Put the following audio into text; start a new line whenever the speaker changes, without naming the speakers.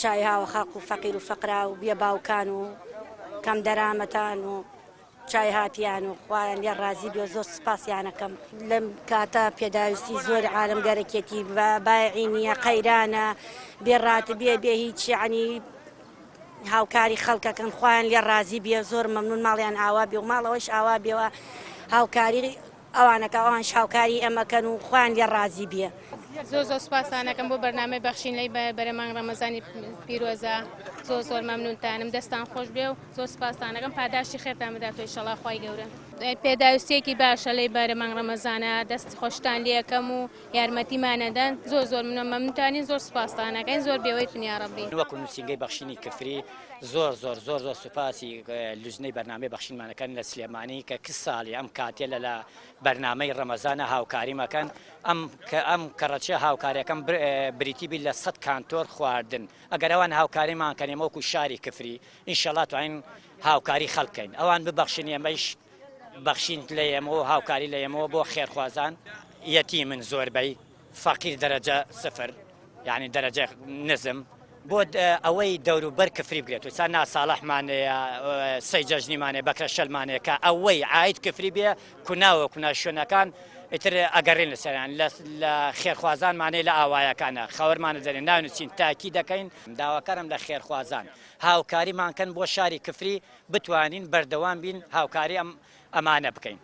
چاوی هاوە خەڵق و فەقیر و فەقرا و بیە باوکان و کەم دەرامەتان و چای هاتیان و خوایان لێ ڕازی بێ زۆر سپاسیانەکەم. لەم کاتە پێداویستی زۆر عالم گەرەکێتی بایعی نییە قەیرانە بێ ڕاتبیە بێ هیچ یعنی هاوکاری خەڵکەکەن خوایان لێ ڕازی بێ زۆر مەمنون ماڵیان ئاوا بێ و ماڵەوەش ئاوا بێوە هاوکاری ئەوانەکە ئەوانش هاوکاری ئێمەکەن و خوایان لێ ڕازی بێ.
زۆر زۆر سوپاستانەکەم بۆ بەرنامەی بەخشین لەی بەرە مانگ ڕەمەزانی پیرۆزە زۆر زۆر مەمنونتانم دەستان خۆش بێ و زۆر سوپاستانەکەم پاداشتی خێرتان بداتەوە ئیشەڵا خوای گەورە. پێداویستیەکی باشە لەی بەرە مانگ ڕەمەزانە دەست خۆشتان لێکەم و یارمەتیمانەدەن زۆر زۆر منە مەمنونتانین زۆر سوپاستانەکەین زۆر بێوەی تون یاڕەبی.
وەکو نوسینگەی بەخشینی کفری زۆر زۆر زۆر زۆر سوپاسی لوجنەی بەرنامەی بەخشینمانەکەن لە سلێمانی کە کس ساڵی ئەم کاتێ لە لە بەرنامەی ڕەمەزانە هاوکاریمەکەن ئەم کە ئەم کەڕەچە هاوکاریەکەم بریتی بی لە 100 کانتۆر خواردن ئەگەر ئەوان هاوکاریمان کەن ئێمە وەکو شاری کفری ئینشەڵا توانین هاوکاری خەڵک کەین ئەوان ببەخشن ئێمەیش بەخشین لە ئێمەوە هاوکاری لە ئێمەوە بۆ خێرخوازان یەتیمن زۆربەی فەقیر دەرەجە سفر یعنی دەرەجە نزم بۆ ئەوەی دەوروبەر کفری بگرێت و سا ناساڵحمانەیە سەی جەژنیمانێ بەکرە شەلمانەیە کە ئەوەی عاید کفری بێ کوناوە کونا شوێنەکان ئیتر ئەگەڕین لەسەریان لە خێرخوازانمانەیە لە ئاوایەکانە خەوەرمانە دەرێن نانووسین تاکی دەکەین داواکارم لە خێرخوازان هاوکاریمان کەن بۆ شاری کفری بتوانین بەردەوام بین هاوکاری ئەم ئەمانە بکەین.